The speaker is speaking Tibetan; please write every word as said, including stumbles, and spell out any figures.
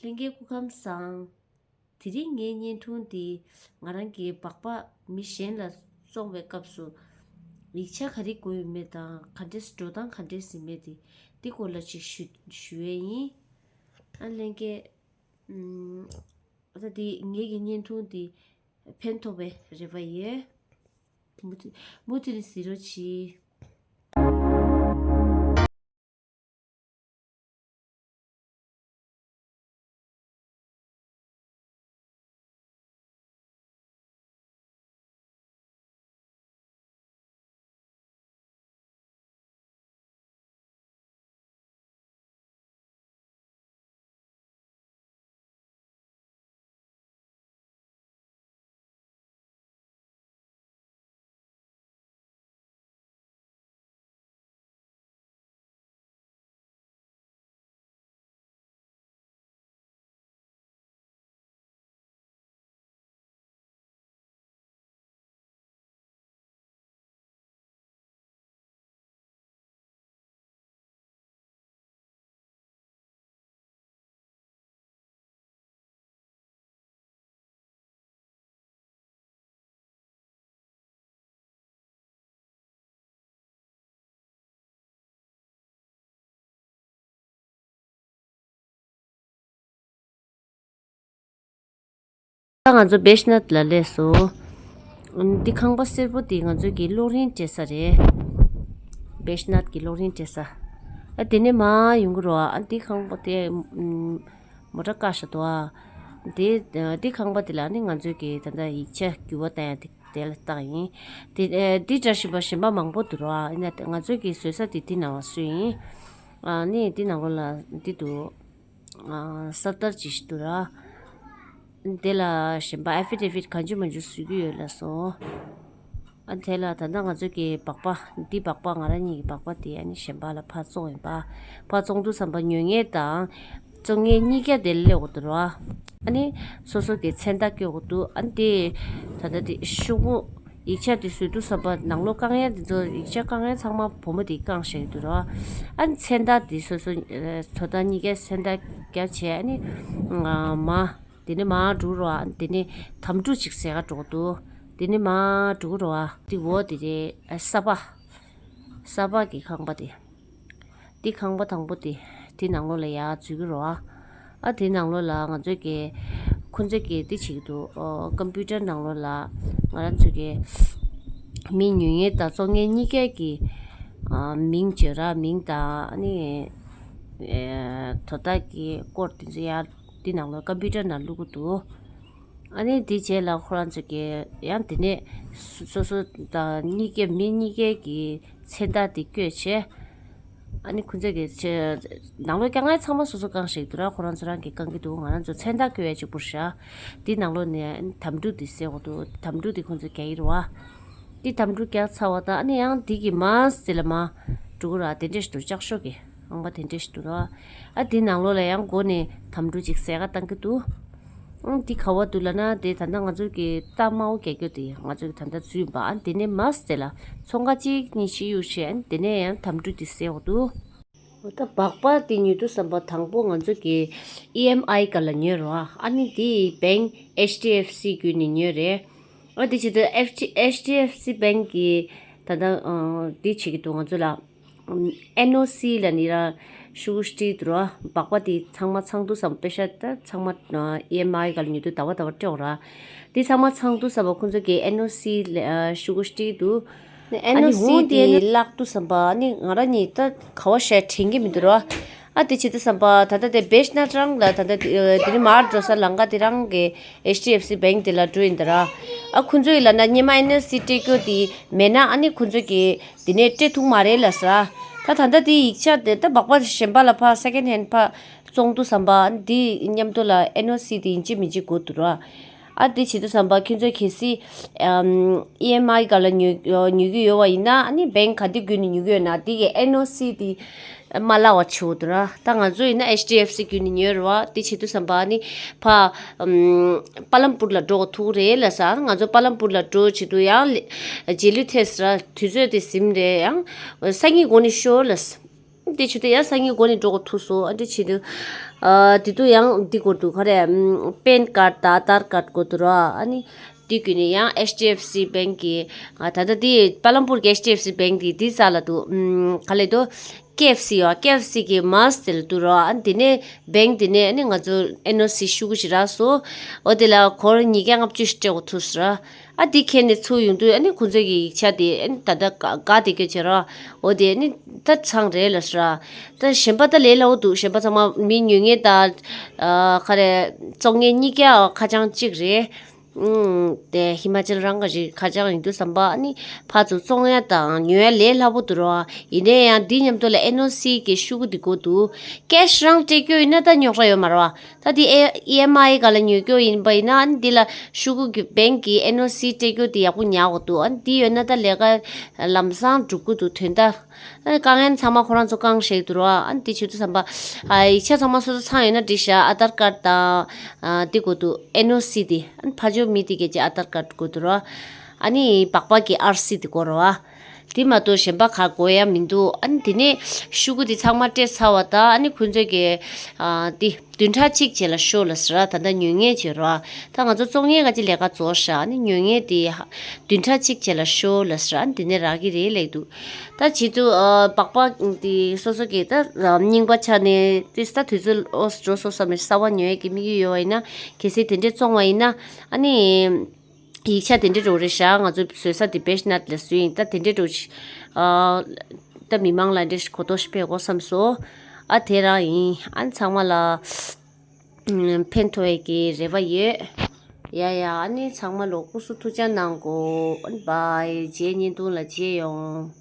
ལྷན་རྒྱས་སྐུ་ཁམས་བཟང་། དེ་རིང་ངའི་བརྙན་ཐུང་འདི་ང་རང་གིས་སྦག་སྦག་མི་གཞན་ལ་བཙོང་བའི་སྐབས་སུ་ཡིག་ཆ་ག་རེ་དགོས་ཡོད་མེད་དང་ག་འདྲས་འགྲོ་སྟངས་ག་འདྲས་ཡིན་མེད་དེ་འདི་སྐོར་ལ་ཅིག་ཞུ་ཞུ་ཡས་ཡིན། ཨ་ལྷན་རྒྱས། ཨམ། ད་འདི་ངེད་ཀྱི་བརྙན་ཐུང་འདི་ཕན་ཐོགས་པའི་རེ་བ་ཡོད། མུ་མཐུད་མུ་མཐུད་ནས་གཟིགས་རོགས་གྱིས། ད་ང་ཚོ་བེཤ་ནཱཐ་ལ་སླེབས་སོང་། འདི་ཁང་པ་སེར་པོ་དེ་ང་ཚོ་གི་གློག་རིན་སྤྲད་ས་རེད། བེཤ་ནཱཐ་གི་གློག་རིན་སྤྲད་ས། ཨ་དེ་ནས་མར་ཡོང་གི་རེད་བ། ཨ་འདི་ཁང་པ་དེ་མོ་ཊ་བཀག་བཞག་འདུག་ཨ། དེ་འདི་ཁང་པ་དེ་ལ་ནི་ང་ཚོ་གི་ད་ལྟ་ཡིག་ཆ་འགྱུར་བ་བཏང་ཡ་དེ་དེ་ལ་བཏང་ཡིན། དེ་འདི་འདྲ་བཞིན་པ་གཞན་པ་མང་པོ་འདུག་རེད་བ། ཡིན་ན་ང་ཚོ་གི་བཟོ་ས་དེ་འདི་ནང་ལ་བཟོས་ཡིན། ཨ་ནི་འདི་ནང་ལོགས་ལ་འདི་འདུག་ཨ་ས་བརྡར་ཅིག་ཞིག་འདུག་ར། དེ་ལ་གཞན་པ་ཨེ་ཕི་ཌེ་ཝིད་གང་བྱུང་མང་བྱུང་བཟོ་གི་ཡོད་ལབ་སོང་། ཨ་དེ་ལ་ད་ལྟ་ང་ཚོ་གི་སྦག་སྦག་འདི་སྦག་སྦག་ང་རང་གཉིས་ཀྱི་སྦག་སྦག་དེ་ཨ་ནི་གཞན་པ་ལ་ཕར་བཙོང་ཡིན་པ། ཕར་བཙོང་དུས་ཙམ་པ་ཉོ་མཁན་དང་བཙོང་མཁན་གཉིས་ཀ་དེ་སླེབས་འོང་འདུག་ར། ཨ་ནི་སོ་སོ་གི་མཚན་རྟགས་བཀོད་དགོས་འདུག་ཨ་ནི་དེ་ད་ལྟ་དེ་ཤོག་བུ། ཡིག་ཆ་དེ་བཟོ་དུས་ཙམ་པ་ནང་ལོགས་བཀང་ཡ་དེ་ཚོ་ཡིག་ཆ་བཀང་ཡ་ཚང་མ་བུ་མོ་དེས་བཀང་བཞག་གི་འདུག་ར། ཨ་ནི་མཚན་རྟགས་དེ་སོ་སོ་ཨ་དོ་བདག་གཉིས་ཀའི་མཚན་རྟགས་རྒྱབ་བྱས། ཨ་ནི་ང་མ་དེ་ནས་མར་འགྲོ་རོགས། ཨ་ནི་དེ་ནས་དམ་ཕྲུག་ཅིག་ཟེར་ག་འགྲོ་གི་འདུག་དེ་ནས་མར་འགྲོ་གི་རོགས། ཨ་དེ་འོ་དེ་རེད། ཨ་ས་པ། ས་པ་གི་ཁང་པ་དེ། འདི་ཁང་པ་དང་པོ་དེ། དེ་ནང་ལོགས་ལ་ཡར་འཛུལ་གྱི་རེད་བ། ཨ་དེ་ནང་ལོགས་ལ་ང་ཚོས་ཀྱི། ཁོ་ཚོས་ཀྱི་འདི་བྱེད་ཀྱི་འདུག་ཨོ་ཀམ་པུ་ཊར་ནང་ལོགས་ལ་ང་རང་ཚོས་ཀྱི། མི་ཉོ་མཁན་དང་བཙོང་མཁན་གཉིས་ཀའི་གི། ཨ་མིང་བརྗོད་ར། མིང་དང་ཨ་ནི། ཨེ་དོ་བདག་གི་སྐོར་དེ་ཚོ་ཡར་འདི་ནང་ལོགས་ཀམ་པུ་ཊར་ནང་བླུག་གི་འདུག་ཨ་ནི་དེ་རྗེས་ལ་ཁོ་རང་ཚོ་གིས་ཡང་དེ་ནས་སོ་སོ་དང་གཉིས་ཀའི་མི་གཉིས་ཀའི་གི་མཚན་རྟགས་དེ་བཀོད་བྱས། ཨ་ནི་ཁོ་ཚོ་གི་ཆེ་ནང་ལོགས་རྐྱང་ངའི་ཚང་མ་སོ་སོ་བཀང་ཞིག་འདུག་ར། ཁོ་རང་ཚོ་རང་གིས་བཀང་གི་འདུག་ང་རང་ཚོ་མཚན་རྟགས་བཀོད་ཡ་གཅིག་པུ་རེད་ཤག་དེ་ནང་ལོགས་ནས་དམ་ཕྲུག་དེ་ཟེར་དགོས་འདུག་དམ་ཕྲུག་དེ་ཁོ་ཚོ་རྒྱག་གི་རེད་བ། དེ་དམ་ཕྲུག་རྒྱག་ཚར་བ་དང་ཨ་ནི་ཡང་དེ་གི་མ་ཟེར་ལ་མ་འགྲོ་གི་ར། དེ་འདྲས་ཞིག་འདུག་ལྕགས་ཤོག་གི་ཨང་པ་དེ་འདྲས་ཞིག་འདུག་ར། ཨ་དེ་ནང་ལོགས་ལ་ཡང་སྒོ་ནས་དམ་ཕྲུག་ཅིག་ཟས་ཀ་བཏང་གི་འདུག་ཨང་དེ་ག་བ་འདུག་ལབ་ན་དེ་ད་ལྟ་ང་ཚོ་གི་རྟ་དམར་པོ་རྒྱག་རྒྱུ་དེ་ང་ཚོ་གི་ད་ལྟ་འཛུལ་ཡིན་པ། ཨ་དེ་ནས་མ་ཟེར་ལ་ཚོང་ཁང་གཅིག་གཉིས་ཤིག་གཡུག་བྱས། ཨ་དེ་ནས་ཡང་དམ་ཕྲུག་དེ་ཟས་འོག་འདུག་འོ་ད་སྦག་སྦག་དེ་ཉོ་དུས་ཙམ་པ་དང་པོ་ང་ཚོ་གི་ཨི་ཨེམ་ཨའི་སྒང་ལ་ཉོས་རེད་བ། ཨ་ནི་དེ་བེང་ཨེཆ་ཌི་ཨེཕ་སི་བརྒྱུད་ནས་ཉོས་རེད། ཨ་དེ་བྱེད་དུས་ཨེཆ་ཌི་ཨེཕ་སི་བེང་གི་ད་ལྟ་ཨ་དེ་བྱེད་ཀྱི་འདུག་ང་ཚོ་ལ་ཨེན་ཨོ་སི་ལབ་ནི་ར་ཤུ་གུ་སི་ཊི་འདུག་ར། སྦག་སྦག་དེ་ཚང་མ་ཚང་དུས་ཙམ་པ་པེ་ཤ་ད་ཚང་མ་ཨི་ཨེམ་ཨའི་སྒང་ལ་ཉོ་དུས་ཟླ་བ་ཟླ་བ་སྤྲད་འོ་ར། དེ་ཚང་མ་ཚང་དུས་ཙམ་པ་ཁོང་ཚོ་གི་ཨེན་ཨོ་སི་ལ་ཤུ་གུ་སི་ཊི་འདུག་ཨ་ཨེན་ཨོ་ནི་སི་འོང་དེ་དེ་བརླག་དུས་ཙམ་པ་ཨ་ནི་ང་རང་གཉིས་ད་ག་བ་བཤད་དྲན་གྱི་མི་འདུག་ར། ཨ་དེ་བྱེད་དུས་ཙམ་པ་ད་ལྟ་དེ་བེཤ་ནཱཐ་རང་ལ་ད་ལྟ་དེ་དེ་རིང་མར་འགྲོ་ས་ལམ་ཁ་དེ་རང་གི་ཨེཆ་ཌི་ཨེཕ་སི་བེང་དེ་ལ་འགྲོ་ཡིན་ད་ར། ཨ་ཁོང་ཚོ་ཡི་ལབ་ན་སྔོན་མ་ཨེན་ཨོ་སི་སྤྲད་རྒྱུ་དེ་མེད་ན་ཨ་ནི་ཁོང་ཚོ་གི་དེ་ནས་སྤྲད་ཐུབ་མ་རེད་ལབ་ས། ད་ད་ལྟ་དེ་ཡིག་ཆ་དེ་ད་སྦག་སྦག་གཞན་པ་ལ་ཕར་སེ་ཀེན་ཧེན་ཕར་བཙོང་དུས་ཙམ་པ་ཨ་ནི་དེ་མཉམ་དུ་ལ་ཨེན་ཨོ་སི་དེ་ཡིན་གཅིག་མིན་གཅིག་དགོས་འདུག་ར། ཨ་དེ་བྱེད་དུས་ཙམ་པ་ཁྱེད་ཚོས་གལ་སྲིད་ཨམ་ཨི་ཨེམ་ཨའི་སྒང་ལ་ཉོ་ཉོ་གི་ཡོད་པ་ཡིན་ན་ཨ་ནི་བེང་ག་དེ་བརྒྱུད་ནས་ཉོ་གི་ཡོད་ན་དེ་གི་ཨེན་ཨོ་སི་དེ་མ་བརླག་པ་བྱེད་དགོས་འདུག་ར། ད་ང་ཚོ་ཡིན་ན་ཨེཆ་ཌི་ཨེཕ་སི་བརྒྱུད་ནས་ཉོས་རེད་བ། དེ་བྱེད་དུས་ཙམ་པ་ཨ་ནི་ཕ་ཨམ་པ་ལམ་པུར་ལ་འགྲོ་དགོས་ཐུག་རེད་ལབ་ས། ང་ཚོ་པ་ལམ་པུར་ལ་འགྲོ་བྱེད་དུས་ཡང་ལེ་རྗེས་ལུས་ཐེབས་ར། དུས་ཚོད་དེ་ཟིན་རེད། ཡང་སང་ཉིན་དགོང་ནས་ཤོག་ལབ་ས། དེ་བྱེད་དུས་ཡང་སང་ཉིན་འགོ་ནས་འགྲོ་དགོས་ཐུག་སོང་། ཨ་འདྲ་བྱེད་དུས། ཨ་དེ་དུས་ཡང་འདི་དགོས་འདུག་ག་རེ། ཨམ་པན་ཀར་དང་ཨ་དར་ཀར་དགོས་འདུག་ར། ཨ་ནི་དེ་བརྒྱུད་ནས་ཡང་ཨེཆ་ཌི་ཨེཕ་སི་བེང་གི། ཨ་ད་ལྟ་དེ་པ་ལམ་པུར་གི་ཨེཆ་ཌི་ཨེཕ་སི་བེང་གི་དེ་རྩ་ལ་འདུག་ཨམ་ག་ལེ་འདུག་ཀེ་ཨེཕ་སི་ཡོད། ཀེ་ཨེཕ་སི་གི་མར་ཇ་དེ་ལ་འདུག་ར། ཨ་ནི་དེ་ནས་བེང་དེ་ནས་ཨ་ནི་ང་ཚོ་ཨེན་ཨོ་སི་ཤོག་གུ་ཞིག་རག་སོང་། འོ་དེ་ལ་སྒོར་ཉིས་བརྒྱ་ལྔ་བཅུ་ཞིག་སྤྲད་དགོས་ཐུག་སོང་ར། ཨ་འདི་ཁྱེར་ནས་ཚུར་ཡོང་དུས་ཨ་ནི་ཁོང་ཚོའི་གི་ཡིག་ཆ་དེ་ཨ་ནི་ད་ལྟ་དགའ་དགའ་བསྡད་ཀྱི་བྱས་ར། འོ་དེ་ཨ་ནི་ད་ཚང་རེད་ལབ་སོང་ར། ད་གཞན་པ་ད་ལས་སླ་བོ་འདུག་གཞན་པ་ཚང་མ་མི་ཉོ་མཁན་དང་། ཨ་ག་རེ། བཙོང་མཁན་གཉིས་ཀ་ཁ་བྱང་གཅིག་རེད། ཨུམ། དེ་ཧི་མ་ཅལ་རང་ག་རེ་ཁ་བྱང་ཡིན་དུས་ཙམ་པ་ཨ་ནི་ཕར་ཚུར་བཙོང་ཡ་དང་ཉོ་ཡ་ལས་སླ་བོ་འདུག་ར། ཡིན་ནའི་ཡང་འདི་མཉམ་དུ་ལ་ཨེན་ཨོ་སི་གི་ཤོག་གུ་འདི་དགོས་འདུག་ཀེ་ཤི་རང་སྤྲད་རྒྱུ་ཡིན་ན་ད་རྙོག་དྲ་ཡོད་མ་རེད་བ། ད་འདི་ཨེ་ཨི་ཨེམ་ཨའི་སྒང་ལ་ཉོ་རྒྱུ་ཡིན་པ་ཡིན་ན་ཨ་ནི་འདི་ལ་ཤོག་གུ་གི་བེང་གི་ཨེན་ཨོ་སི་སྤྲད་རྒྱུ་འདི་ཡག་པོ་ཉར་དགོས་འདུག་ཨ་ནི་འདི་ཡོད་ན་ད་ལས་ཀ་ལམ་སང་འགྲུབ་ཀྱི་འདུག་དོན་དག་ཨ་ནི་དཀའ་ངལ་ཚང་མ་ཁོ་རང་ཚོ་བསྐང་བཞག་འདུག་ར། ཨ་ནི་དེ་བྱེད་དུས་ཙམ་པ། ཨ་ཡིག་ཆ་ཚང་མ་སོ་སོ་ཚང་ཡོད་ན་འགྲིག་ཤག་ཨ་དར་ཀར་དང་། ཨ་དེ་དགོས་འདུག་ཨེན་ཨོ་སི་དེ། ཨ་ནི་ཕར་ཕྱོགས་མི་དེ་གས་ཀྱི་ཨ་དར་ཀར་དགོས་འདུག་ར། ཨ་ནི་སྦག་སྦག་གི་ཨར་སི་དེ་དགོས་ར་བ། དེ་མ་གཏོགས་གཞན་པ་ག་དགོས་ཡ་མི་འདུག་ཨ་ནི་དེ་ནས་ཤོག་གུ་དེ་ཚང་མ་སྤྲད་ཚར་བ་དང་ཨ་ནི་ཁོང་ཚོས་ཀྱི། ཨ་དེ། བདུན་ཕྲག་གཅིག་རྗེས་ལ་ཤོག་ལབ་ཟེར་ར། ད་ལྟ་ཉོ་མཁན་བྱེད་རོགས། ད་ང་ཚོ་བཙོང་མཁན་ག་ཅི་ལས་ཀ་རྫོགས་ཤག་ཨ་ནི་ཉོ་མཁན་དེ་ཧ། བདུན་ཕྲག་གཅིག་རྗེས་ལ་ཤོག་ལབ་ཟེར་ར། ཨ་ནི་དེ་ནས་རག་གི་རེད་ལབ་འདུག་ད་བྱེད་དུས་ཨ་སྦག་སྦག་དེ་སོ་སོ་གི་ད་རྙིང་པ་ཆགས་ནས་དེ་ད་དུས་ཚོད་ཨོ་འགྲོ་སོང་བསམ་ནས་གསར་པ་ཉོ་ཡས་ཀྱི་དམིགས་ཡུལ་ཡོད་པ་ཡིན་ན། གལ་སྲིད་དེ་འདྲས་བཙོང་བ་ཡིན་ན་ཨ་ནི། ཡིག་ཆ་དེ་འདྲས་འགྲོ་རེད་ཤག་ང་ཚོ་བཟོས་ས་དེ་བེ་ཤི་ནད་ལ་བཟོས་ཡིན། ད་དེ་འདྲས་འགྲོ་ཤི། ཨ་ད་མི་མང་ལ་འདྲས་ཤི་གོ་རྟོགས་ཤིག་སྤེལ་དགོས་བསམ་སོང་། ཨ་དེ་རང་ཡིན། ཨ་ཚང་མ་ལ། ཕན་ཐོགས་ཡས་ཀྱི་རེ་བ་ཡོད། ཡ་ཡ། ཨ་ནི་ཚང་མ་ལོ་སྐུ་གཟུགས་ཐུགས་ཅག་གནང་གོ། ཨ་ནི་བཱའི། རྗེས་བརྙན་ཐུང་ལ་མཇལ་ཡོང་།